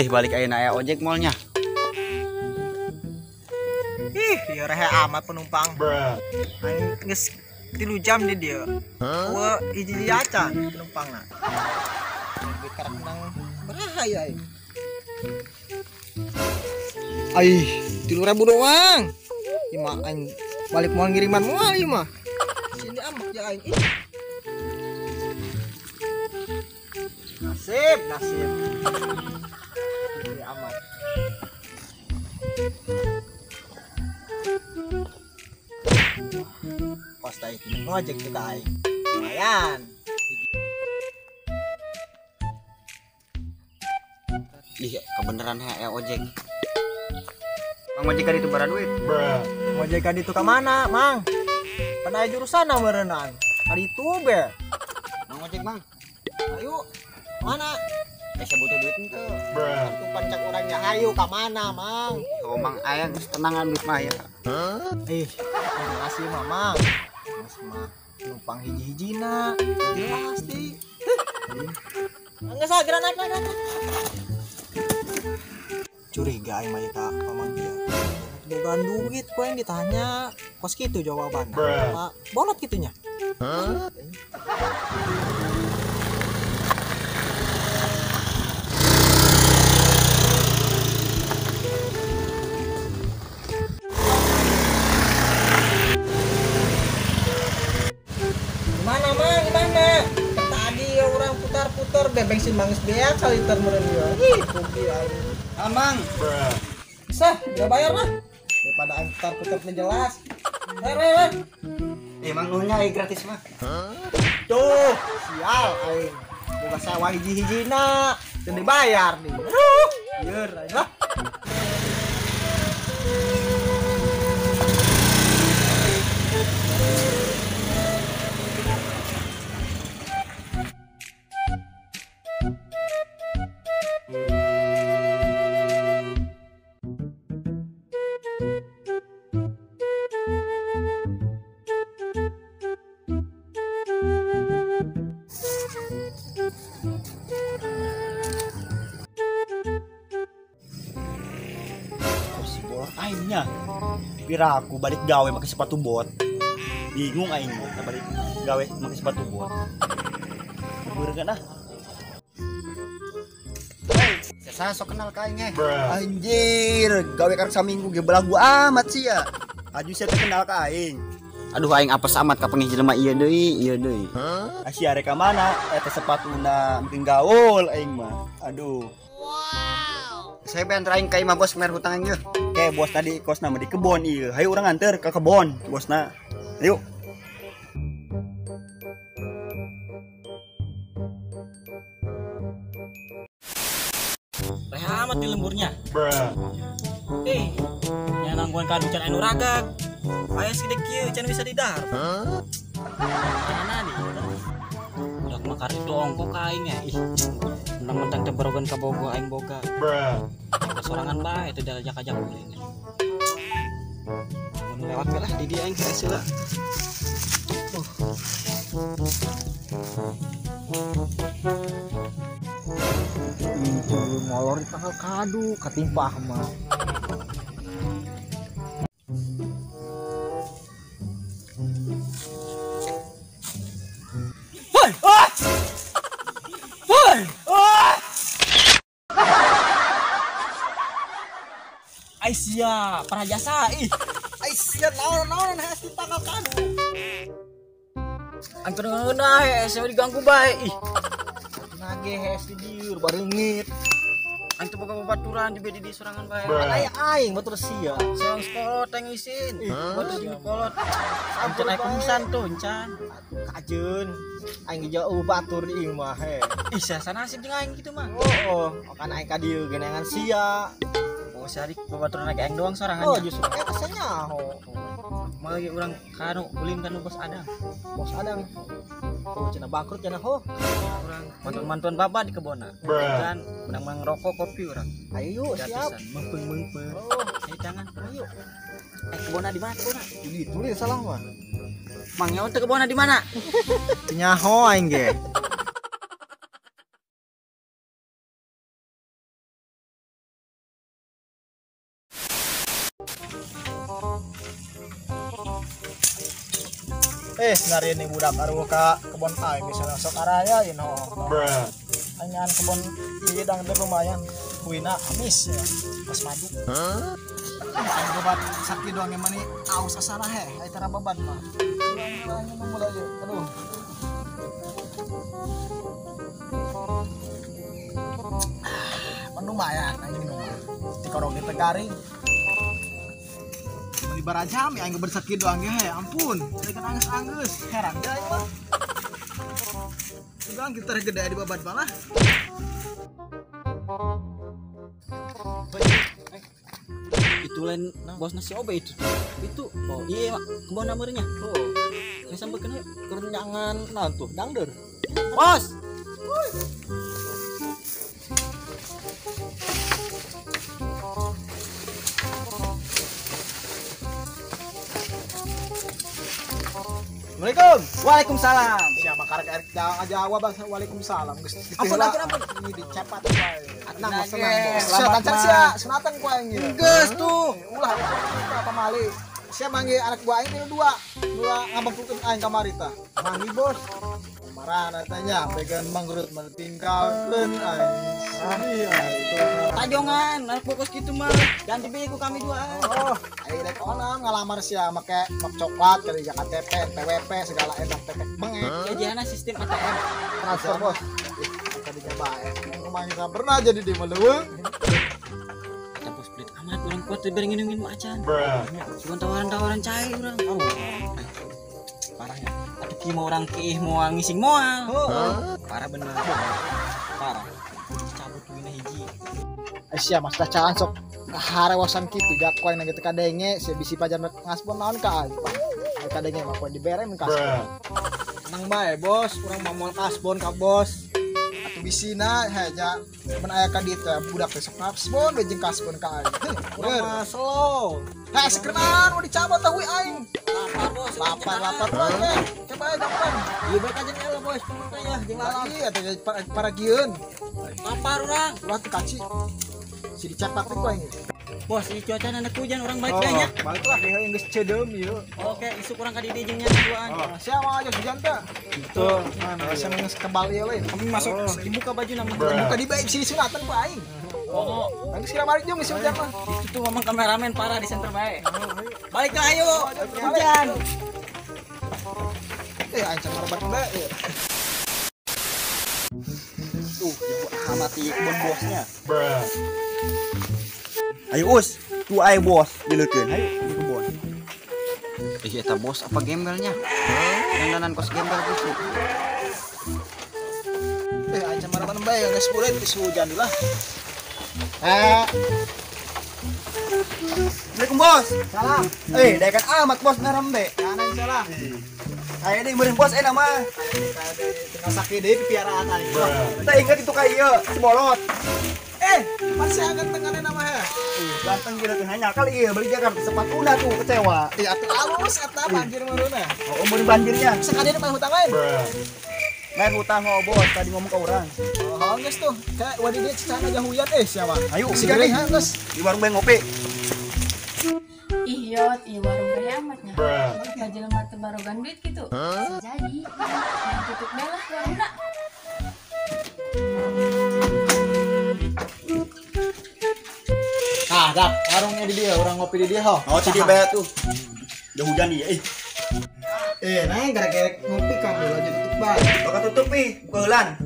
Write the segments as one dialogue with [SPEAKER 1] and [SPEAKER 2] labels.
[SPEAKER 1] Balik ayeuna aya ojek molnya.
[SPEAKER 2] Ih, ya rehe amat penumpang. Aing geus 3 jam di dieu. Eueuh hiji-hiji acan penumpangna. Duit karek menang baraha ya aing. Aih, 3.000 doang. Ieu mah aing balik moal ngiriman moal ieu mah. Sini ambek ya aing. Ih. Nasib, nasib. Amat. Kos tai ngojek kita aing. Lumayan.
[SPEAKER 1] Ih, kebeneran aya ojek. Mang ojek ka ditu bara duit.
[SPEAKER 2] Ngojek ka ditu ka mana, Mang? Pan aya jurusan meureunaan. Ka ditu be.
[SPEAKER 1] Mang ojek, Mang.
[SPEAKER 2] Ayo. Mana?
[SPEAKER 1] Saya butuh duit itu.
[SPEAKER 2] Itu pancak orangnya hayu ka mana, Mang?
[SPEAKER 1] Oh, Mang aya geus tenangan duit mah ya.
[SPEAKER 2] Ih, terima kasih Mamang. Mas mah numpang hiji-hijina. Jelas di. Enggak sah, gerak naik, naik, naik. Curiga aing mah ka Mamang dia. Bogaan duit ku yang ditanya, kos kitu jawabanna. Pak, bolot kitunya. Putar-putar bensin mangis beak saliter meureun ieu. Ih, rugi aing.
[SPEAKER 1] Amang.
[SPEAKER 2] Bisa, udah bayar mah. Daripada aing putar-putar teu jelas. Bayar, bayar.
[SPEAKER 1] Mang nuhunnya aing gratis mah.
[SPEAKER 2] Tuh, sial aing. Boga sawah hiji-hijina, teu dibayar nih. Aduh, lieur aing lah.
[SPEAKER 3] Aingnya pira aku balik gawe pakai sepatu bot. Bingung aing mah balik gawe pakai sepatu bot. Beureun ah.
[SPEAKER 1] Saya sok kenal ka aing.
[SPEAKER 3] Anjir, gawe karek saminggu ge belagu amat sih ya. Aju sia teh kenal ka aing.
[SPEAKER 1] Aduh aing apes amat ka pengih jelema ieu deui, ieu deui.
[SPEAKER 3] Asia rek ka mana eta sepatuna mungkin gaul aing mah. Aduh.
[SPEAKER 1] Saya be antar aing ka imah bos mer hutang aing yeuh.
[SPEAKER 3] Oke, bos tadi kosna mah di kebon ieu. Hayu urang nganter ka kebon bosna. Ayo.
[SPEAKER 4] Reha amat di lemburnya. Eh, nya nangguan kadu can anu ragag.
[SPEAKER 2] Aya segede kieu can bisa didahar.
[SPEAKER 4] Mana nih? Udah makar itu ongkok ka aing ya. Ih, mentang-mentang teu barogan ka bogo aing boga. Sorangan bae teu diajak-ajak ulin. Mun lewat we lah di dieu aing hese lah.
[SPEAKER 2] Itu molor di tanggal kadu katimpah mah. Woi! Woi! Woi!
[SPEAKER 4] Aisyah, parajasa ih.
[SPEAKER 2] Aisyah naon-naon hese di tanggal kadu.
[SPEAKER 4] Antur ngeunah hese diganggu bae ih.
[SPEAKER 2] Nage hese di dieu bareungit.
[SPEAKER 4] Aing teu boga babaturan di di sorangan bae.
[SPEAKER 2] Aya aing batur sia.
[SPEAKER 4] Seong sekolot teh ngisin. Batur jeung kolot. Ampun aing kumisan tuh encan.
[SPEAKER 2] Kajeun. Aing jauh batur di imah he.
[SPEAKER 4] Ih, sanasib jeung aing kitu mah.
[SPEAKER 2] Oh, kan aing ka dieu genengan sia.
[SPEAKER 4] Oh, sehari babaturan aing doang sorangan.
[SPEAKER 2] Oh, justru eta nyaho.
[SPEAKER 4] Mah lagi urang kanu ulin kanu bos Adang.
[SPEAKER 2] Bos Adang. Oh, cenah bangkrut cenah ho.
[SPEAKER 4] Urang mantuan-mantuan bapak di kebona. Kan urang mang rokok kopi urang.
[SPEAKER 2] Ayo siap.
[SPEAKER 4] Mempeng-mempeng.
[SPEAKER 2] Oh,
[SPEAKER 4] ayo tangan. Ayo. Kebona di mana kebona?
[SPEAKER 2] Di tulis salah mah.
[SPEAKER 4] Mang nyaho teh kebona di mana?
[SPEAKER 2] Nyaho aing ge. Nari ini budak aruh ka kebon aing misalnya sok araya you know. Anyan kebon ieu dang teh lumayan kuina amis ya. Pas madu. Aing bebat sakit doang yang mani aus asana he, ai tara beban mah. Urang mulai aduh. Lumayan aing minum mah. Dikorong teh garing. Barajam ya aing bersakit doang ge ampun kan angges-angges heran ge aing mah udah kita gede di babat malah
[SPEAKER 4] itu lain bos nasi obe itu oh iya mak kebon namanya
[SPEAKER 2] oh
[SPEAKER 4] ini sampai kena
[SPEAKER 2] kerenyangan nah tuh dangder
[SPEAKER 4] bos.
[SPEAKER 2] Assalamualaikum.
[SPEAKER 4] Waalaikumsalam.
[SPEAKER 2] Siapa karek erek jawab waalaikumsalam. Geus
[SPEAKER 4] ampun ampun ampun.
[SPEAKER 2] Ini dicepat wae. Tenang bos, tenang bos. Sunatan sia, sunatan ku aing ieu.
[SPEAKER 4] Geus tuh.
[SPEAKER 2] Ulah apa mali. Sia mangge anak buah aing tilu dua. Dua ngabangkrutkeun aing kamari tah. Manggi bos. Marana tanya pegan mangrut mah tinggalkeun aing. Iya itu.
[SPEAKER 4] Tajongan, anak bokos kitu mah. Ganti bae ku kami dua.
[SPEAKER 2] Oh, aing rek onam ngalamar sia make map coklat kali ya KTP, NPWP segala enak tetek bengek.
[SPEAKER 4] Jadiana sistem ATM
[SPEAKER 2] transfer bos. Tadinya bae. Ngomongin pernah jadi di meleuweung.
[SPEAKER 4] Eta bos pelit amat urang kuat teh bere nginungin mah acan. Cuman tawaran-tawaran cai urang. Parahnya. Atuh ki mau urang kiih moal ngising moal. Parah bener. Parah. Cabut duitna hiji.
[SPEAKER 2] Sia mas bacaan sok harewasan kitu jak koe nang teu kadenge sia bisi pajar ngasbon naon ka aing. Aya kadenge mah koe dibere mun kasbon. Tenang bae bos, urang mah moal kasbon ka bos. Atuh bisina heja mun aya ka dieu teh budak teh sok kasbon we jeung kasbon ka aing. Urang mah slow. Heh sekenan mau dicabut tah we aing.
[SPEAKER 4] Lapar bos,
[SPEAKER 2] lapar bae. Coba aja gampang.
[SPEAKER 4] Ieu bae kajen eleh bos, teh ya jeung lalap.
[SPEAKER 2] Iya teh paragieun.
[SPEAKER 4] Lapar urang.
[SPEAKER 2] Ulah teu kaci. Si dicepat teh ku aing.
[SPEAKER 4] Bos, ini cuaca anak hujan orang balik dah nya.
[SPEAKER 2] Baliklah deui geus cedeum ieu.
[SPEAKER 4] Oke, isuk urang ka dieu jeung nya duaan.
[SPEAKER 2] Sia mah aja hujan teh.
[SPEAKER 4] Gitu.
[SPEAKER 2] Mana sia geus kebal ieu lain.
[SPEAKER 4] Kami masuk dibuka baju nama.
[SPEAKER 2] Buka di bae si sunatan ku aing.
[SPEAKER 4] Oh,
[SPEAKER 2] geus kira balik jeung geus hujan mah.
[SPEAKER 4] Itu tuh ngomong kameramen parah di center bae. Balik lah ayo. Hujan.
[SPEAKER 2] Aing can marebat bae.
[SPEAKER 3] Tuh, amat ieu kebon bosnya. Ayo us, tuh ayo bos, dileukeun. Ayo di kebon.
[SPEAKER 1] Ih, eta bos apa gembelnya? Dandanan kos gembel gitu.
[SPEAKER 2] Aing can marebat bae geus buleut geus hujan lah.
[SPEAKER 3] Assalamualaikum bos.
[SPEAKER 2] Salam.
[SPEAKER 3] Daekan amat bos narembe.
[SPEAKER 2] Kanan salah.
[SPEAKER 3] Kayak deui meureun bos enak mah.
[SPEAKER 2] Tinggal sakit deui piaraan aing.
[SPEAKER 3] Teu inget itu ka ieu, si bolot.
[SPEAKER 2] Masih akan tengahnya namanya.
[SPEAKER 3] Ganteng gila tuh hanya kali iya beli Jakarta sepatuna tuh kecewa.
[SPEAKER 2] Iya atuh alus eta banjir meureuna.
[SPEAKER 3] Oh, meureun banjirnya.
[SPEAKER 2] Sekalian main hutang lain.
[SPEAKER 3] Main hutang oh bos tadi ngomong ke orang.
[SPEAKER 2] Oh, geus tuh. Kayak wadi dia cicana aja hujan siapa?
[SPEAKER 3] Ayo,
[SPEAKER 2] siga
[SPEAKER 3] nih
[SPEAKER 2] nih geus.
[SPEAKER 3] Di warung bae ngopi.
[SPEAKER 5] Ih, yot, ih warung bae amatnya. Baju lemah tebarogan duit gitu. Bisa jadi. Yang tutup belah warungna.
[SPEAKER 2] Nah, dak, warungnya di dia, orang ngopi di dia ho.
[SPEAKER 3] Oh, si dia bae tuh. Udah hujan dia, ih.
[SPEAKER 2] Neng gara-gara ngopi kan aja tutup bae.
[SPEAKER 3] Bakal tutup ih, buka heulan.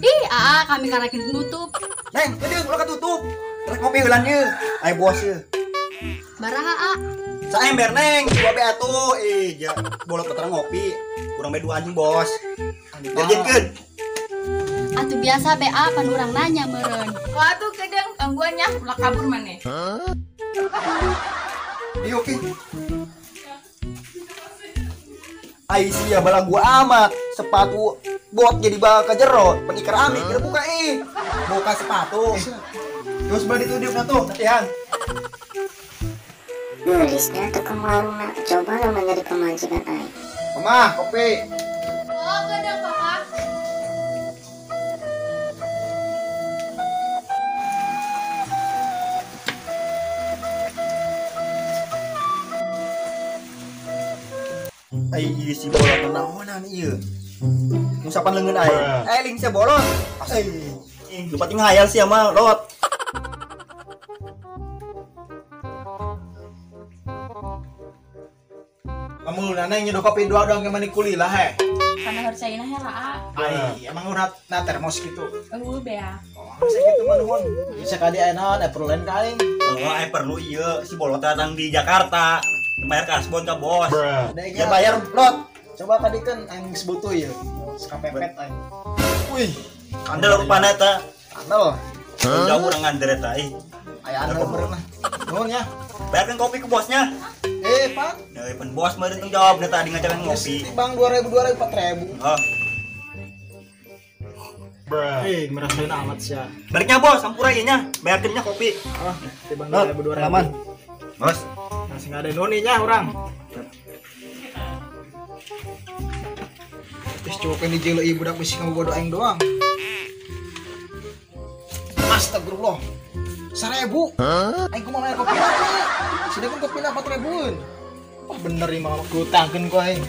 [SPEAKER 5] Ih, aa kami karakin nutup.
[SPEAKER 3] Neng, geudeung ulah katutup. Rek ngopi heulan ye. Aya bos ye.
[SPEAKER 5] Baraha a.
[SPEAKER 3] Saember neng, dua be atuh. Ih, ja bolot peterang ngopi. Urang be dua anjing bos. Jajankeun.
[SPEAKER 5] Atuh biasa be a pan urang nanya meureun.
[SPEAKER 6] Kok atuh kedeung gangguannya ulah kabur maneh.
[SPEAKER 3] Diuk ih. Ai sia balang gua amat, sepatu bot jadi bakal jero, penikar ami kira buka ih. Buka sepatu. Terus balik itu diukna tuh, latihan.
[SPEAKER 7] Nulisnya tukang warungna, coba lah menjadi pemajikan aing.
[SPEAKER 2] Mama, kopi.
[SPEAKER 5] Oh, kedeung papa.
[SPEAKER 3] Ai ieu si bolot naonan ieu. Ngusapan leungeun aing. Eh ling sia bolot. Ai, lupa ting hayal sia mah lot.
[SPEAKER 2] Kamu nana yang nyeduh kopi dua doang gimana kulilah he.
[SPEAKER 6] Karena harus caina heula a.
[SPEAKER 2] Ai, emang urat na termos gitu.
[SPEAKER 6] Eueuh bea.
[SPEAKER 2] Oh, bisa gitu mah nuhun. Bisa ka di aya naon aya perlu lain ka aing.
[SPEAKER 3] Oh, aya perlu ieu si bolot datang di Jakarta. Bayar kasbon ka bos.
[SPEAKER 2] Ya bayar lot. Coba tadi kan aing geus butuh ieu. Sakapepet aing. Wih,
[SPEAKER 3] kandel rupana eta.
[SPEAKER 2] Kandel.
[SPEAKER 3] Jauh urang ngandel eta ih.
[SPEAKER 2] Aya andel meureun lah. Nuhun ya.
[SPEAKER 3] Bayarkan kopi ke bosnya.
[SPEAKER 2] Eh, Pak.
[SPEAKER 3] Ya, pan bos meureun tanggung jawab tadi ngajakan ngopi.
[SPEAKER 2] Bang 2000 2000 4000.
[SPEAKER 3] Oh.
[SPEAKER 2] Eh, merasain amat sia.
[SPEAKER 3] Baliknya bos, sampura ieu nya. Bayarkeun nya kopi.
[SPEAKER 2] Oh, tibang 2000 2000.
[SPEAKER 3] Aman. Bos.
[SPEAKER 2] Masih nggak ada noninya orang. Terus coba ini jelo ibu budak bisi ngabodo aing doang. Astagfirullah. 1000. Aing kumaha bayar kopi lagi. Sedangkan kopi 4000-an. Wah bener nih mah gutangkeun ku aing.